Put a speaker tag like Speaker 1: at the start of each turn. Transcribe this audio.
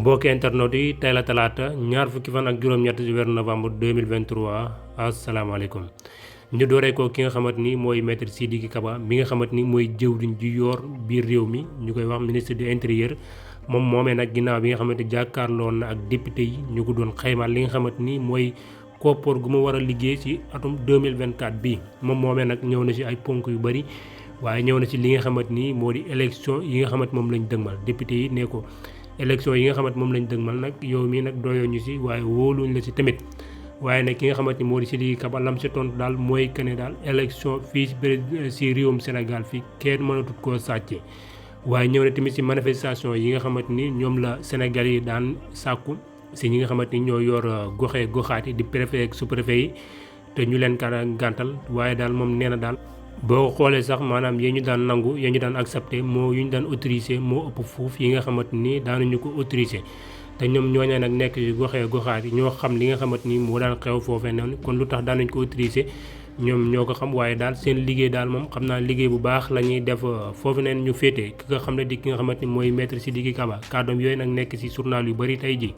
Speaker 1: mbokki internet yi tey la talaata ñaar fukki fan ak juróom-ñett ci weeru novembre 2023 asalaamaaleykum ñu dooree ko ki nga xamante ni mooy maître Sidiki Kaba mi nga xamante ni mooy jëwriñ ji yor biir réew mi ñu koy wax ministre de l'intérieur moom moomee nag ginnaaw bi nga xamante ni jàkkaarloon na ak député yi ñu ko doon xaymaal li nga xamante ni mooy koppoor gu mu war a liggéey ci atum 2024 bii moom moomee nag ñëw na ci ay ponk yu bëri waaye ñëw na ci li nga xamante ni moo di élection yi nga xamante moom lañ dëgmal député yi ne ko élection yi nga xamante moom lañ dëgmal nag yow mii nag doyoo ñu si waaye wóoluñ la si tamit waaye nag ki nga xamante ni moo di Sidiki Kaba lam si tontu daal mooy que ne daal élection fii si réewum Sénégal fii kenn mënatut koo sàcce waaye ñëw na tamit si manifestation yi nga xamante ni ñoom la Sénégal yi daan sàkku si ñi nga xamante ni ñoo yor goxaat yi di préfet ak sous-préfet yi te ñu leen ka gàntal waaye daal moom nee na daal boo xoolee sax maanaam yee ñu daan nangu yee ñu daan accepté moo yu ñu daan autorisé moo ëpp fuuf yi nga xamante ni daanuñu ko autorisé te ñoom ñooñee nag nekk ci goxaat yi ñoo xam li nga xamante ni moo daan xew foofee noonu kon lu tax daanuñu ko autorisé ñoom ñoo ko xam waaye daal seen liggéey daal moom xam naa liggéey bu baax la ñuy def foofu neen ñu féetee ki nga xam ne di ki nga xamante ni mooy maître Sidiki Kaba kàddoom yooyu nag nekk ci journal yu bëri tey ji